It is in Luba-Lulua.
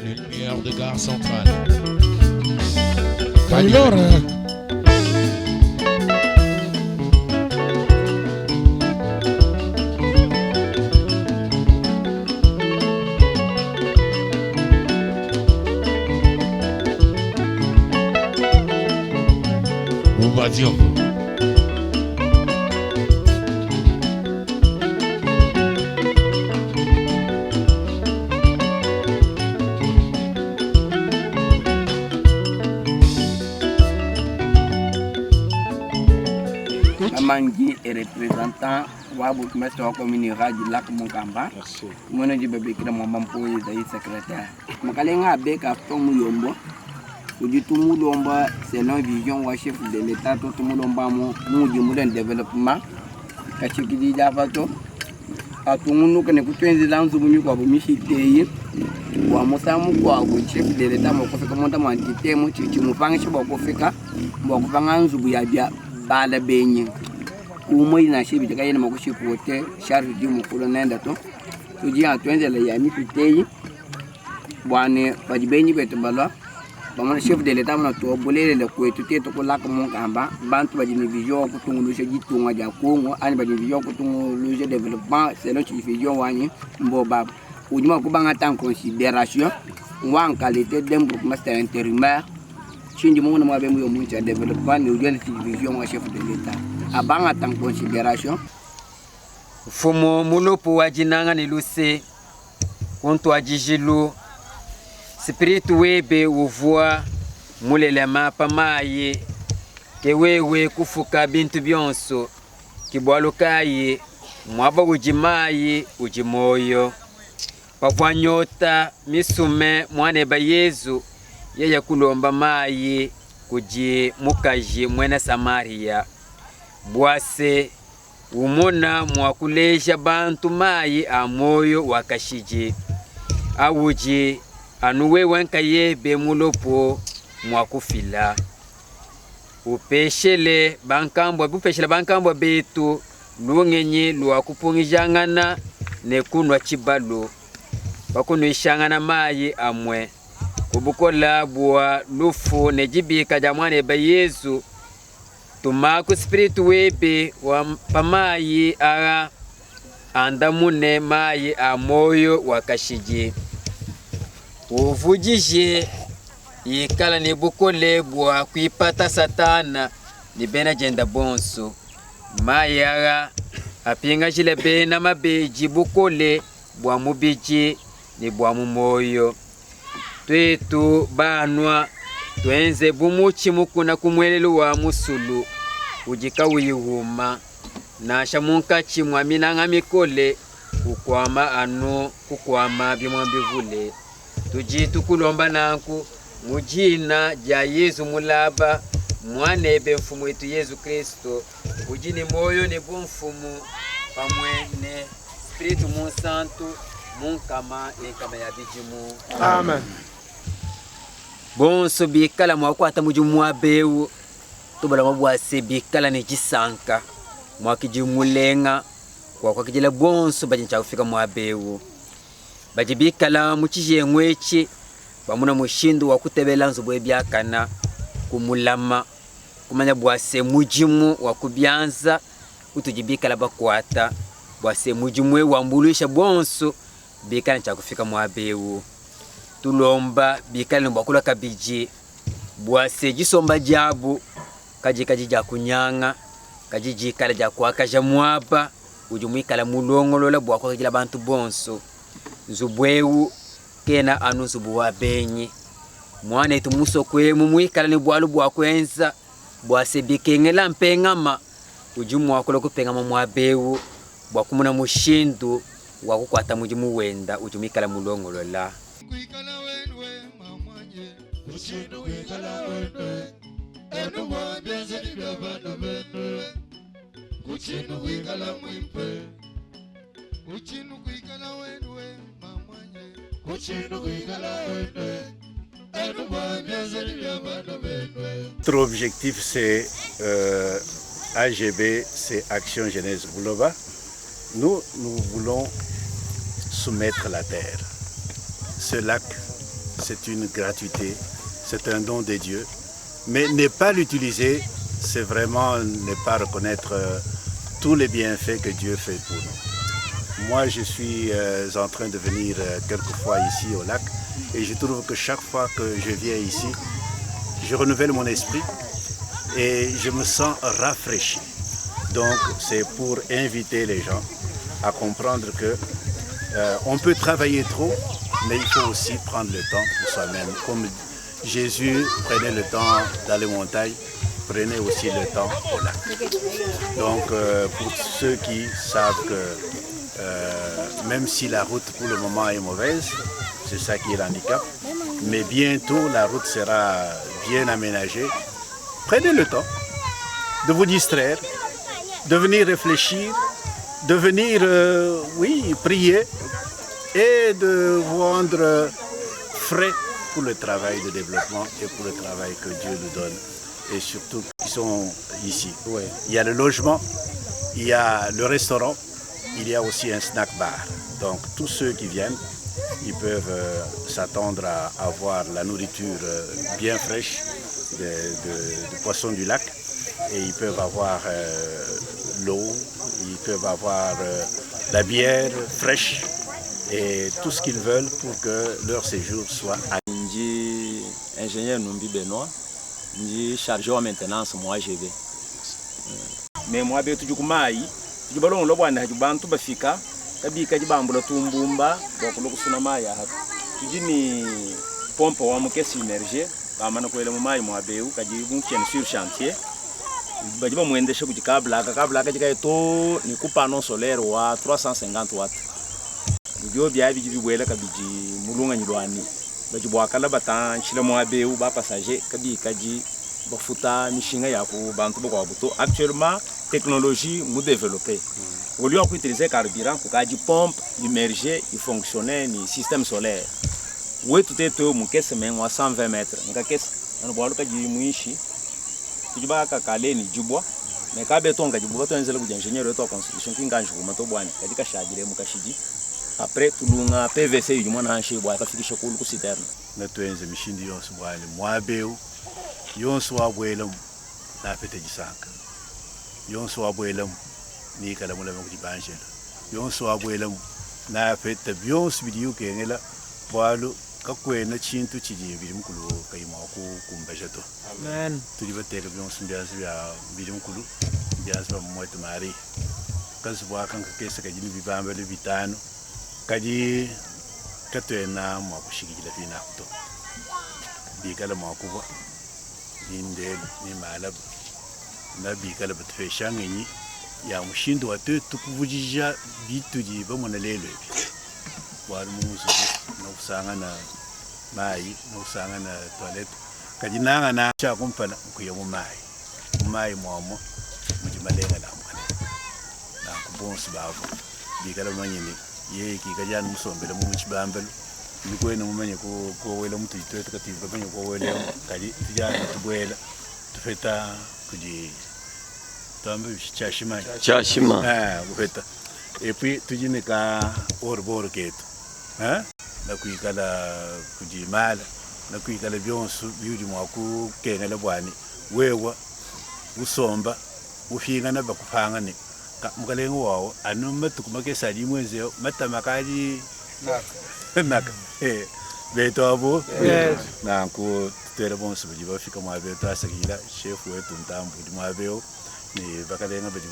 La lumière de Gare Centrale. Taylor. Bouba Diop. Mamangi est représentant wa bourgmestre wa commune rurale du lac Munkamba mwene udi babikila Mwamba Mpoyi Esaïe secrétaire. Mukalenga abeka Fiston Muyombo udi tumulomba selon vision wa chef de l'etat to tumulomba mu mudimu dia developpement kashikidi diapa to atungunuke ne kutuenzela nzubu mikuabu mishite eyi bua musangu mukuabu chef de l'etat mua kufika munda mua ntitemu tshidi tshimupangisha bua kufika bua kupanga nzubu ya bia bala benyi umue nansha ibidi kayena mua kushipote charge di mukulu nenda to tudi atuenzela ya mipite eyi bua ne padi benyi betu balua bamona chef de l'etat mona to bulelela kuetu tetu ku lac Munkamba bantu badi ne vision wa kutungunuja ditunga dia Congo anyi badi ne vision wa kutungunuja developpement selon tshidi vision wanyi mbobabu udi mua kubangata en consideration wa en qualite d'un bourgmestre interimaire tshindi mumona muaba eu mu tshia developpement ne udi tshidi vision wa chef de l'etat abangata en consideration. Mfumu mulopo wa dinanga ne luse, ku ntuadijilu spiritu webe uvua mulelema pa mayi, ke wewe kufuka bintu bionso. Ke bualu kayi muaba udi mayi udi muoyo. Pavua nyota misume muaneba Yezu, yeye kulomba mayi kudi mukaji muena Samariya bua se, umona mua kuleja bantu mayi a muoyo wa kashidi audi anu wewe nkayebe mulopo mua kufila. Upeshele bankambua, upeshele bankambua betu lungenyi lua kupungijangana ne kunua tshibalu pa kunuishangana mayi amue ku bukole bua lufu ne dibika dia Muanebe Yezu. Tumaku spiritu webe wa pa mayi aa andamune mayi a muoyo wa kashidi. Uvudije ikala ne bukole bua kuipata Satana ne bena dienda bonso. Mayi aa apingajile bena mabedi bukole bua mubidi ne bua mu muoyo. Tuetu baanua, tuenze bu mutshi mukuna ku muelelu wa musulu udi kauyi uma, nansha munkatshi mua minanga mikole, ukuama anu kukuama bimuma bivule. Tudi tukulomba nanku mu dina dia Yezu mulaba, Muanebe Mfumuetu Yezu Kristo, udi ne muoyo ne bumfumu pamue ne Spiritu Munsantu mu nkama ne nkama ya bidimu. Amen. Bonso bikala mua kuata mudimu muaba eu, tubalomba bua se bikala ne disanka muakidi mulenga bua kuakidila bonso badi ne tshia kufika muaba eu. Badi bikala mu tshijengu etshi bamona mushindu wa kutebela nzubu ebi biakana, kumulama, kumanya bua se mudimu wa ku bianza utudi bikala bakuata bua se mudimu eu wambuluisha bonso bikala ne tshia kufika muaba eu. Tulomba bikale ne bua kulua kabidi bua se disomba diabu kadikadi dia kunyanga, kadi dikala dia kuakaja muaba udi muikale mulongolola bua kuakidila bantu bonso. Nzubu eu kena anu nzubu wa benyi. Muanetu musoko emu muikale ne bualu bua kuenza bua se bikengela mpengama, udi mua kulua kupengama muaba eu bua kumona mushindu wa kukuata mudimu wenda udi muikale mulongolola. Notre objectif, c'est euh, AGB, c'est Action Jeunesse Buloba. Nous, nous voulons soumettre la terre. Ce lac c'est une gratuité, c'est un don de Dieu. Mais ne pas l'utiliser, c'est vraiment ne pas reconnaître tous les bienfaits que Dieu fait pour nous. Moi, je suis en train de venir quelquefois ici au lac et je trouve que chaque fois que je viens ici, je renouvelle mon esprit et je me sens rafraîchi. Donc, c'est pour inviter les gens à comprendre que on peut travailler trop, mais il faut aussi prendre le temps pour soi-même. Comme Jésus prenait le temps dans les montagnes, prenez aussi le temps au lac. Donc, pour ceux qui savent que même si la route pour le moment est mauvaise, c'est ça qui est l'handicap, mais bientôt la route sera bien aménagée. Prenez le temps de vous distraire, de venir réfléchir, de venir, oui, prier et de vous rendre frais pour le travail de développement et pour le travail que Dieu nous donne et surtout qui sont ici. Il y a le logement, il y a le restaurant, il y a aussi un snack bar. Donc tous ceux qui viennent, ils peuvent s'attendre à avoir la nourriture bien fraîche de poissons du lac et ils peuvent avoir l'eau, ils peuvent avoir la bière fraîche et tout ce qu'ils veulent pour que leur séjour soit Ndi ingénieur Numbi Benoît, ndi chargé wa maintenance mu AGB. Me muaba tudi ku mayi, tudi balongola bua ne hadi bantu bafika kabikadi bambula tumbumba bua kulua kusuna mayi aha. Tudi ne pompe wa mukese immergé bamana kuela mu mayi muaba eu kadi bu sur chantier badi bamuendesha kudi câble aka, câble aka kadi too ne ku panneau solaire wa 350 watt. Bio bia bidi bibuela kabidi mu lungenyi luanyi badi buakala batantshila muaba eu ba passager kabikadi bafuta mishinga ya ku bantu bakuabu to. Actuellement technologie mu développé, au lieu ya kuutiliser carburant kukadi pompe immergée ifonctionne ni système solaire wetu tetu mukese me wa 120 mètres nkakese anu bualu kadi muishi tudi bakakale ni dibua me kabeto nkadi batuenzela kudi ingénieur wetu wa construction ki nganji kuma to buani kadi kashadile mu kashidi après tulunga PVC yudi mwana hanshi bua kafikisha kulu ku citerne. Natuenze mishindu yonso bwani muaba eu yonso wabuelamu napete disanka, yonso wabuelamu nikala mulama kudi banjela, yonso wabuelamu napeta byonso bidi ukengela bualu kakwena tshintu tshidi bidi mukulu kayi mua kukumbaja to. Amen. Tudi bateka byonso mbianza bya bidi mukulu mbianza bya mwetu Marie kazubu aka nkakesa kadi ni bibambelo bitano kadi katuena mua kushikidila pinaku to bikala mua kuvua ni ndelu ni malaba na bikala batupesha ngenyi ya mushindu wa tuetu kuvudija bitudi bamona lelu ebi bualu mu nzubu nokusangana mayi nokusangana toilette kadi nangana tshiakumpala nkuya mu mayi, mu mayi muamua mudi malengele a mukalenge. Nanku bonso bavua bikala bamanye ne yeye kikadi anu musombele mu tshibambelu mikwena mumanye kowela mutudi tuetu katuyi bamanye kowelemu kadi tudi anu tubuela tupeta kudi tuambe tshiashima. Tshiashima. Kupeta et puis tudi ne ka hors-bord ketu, hein, na kuikala kudi mala na kuikala byonso biudi mua kukengela buani wewa usomba ufingana bakupangane mukalenge wawo anu matuku makese adi mwenzeo matama kadi naka betu abo. Yes. Nanku tutele bonso badi bafika muaba eu twasakidila chef wetu Ntambu udi muaba eu ne bakalenga badi.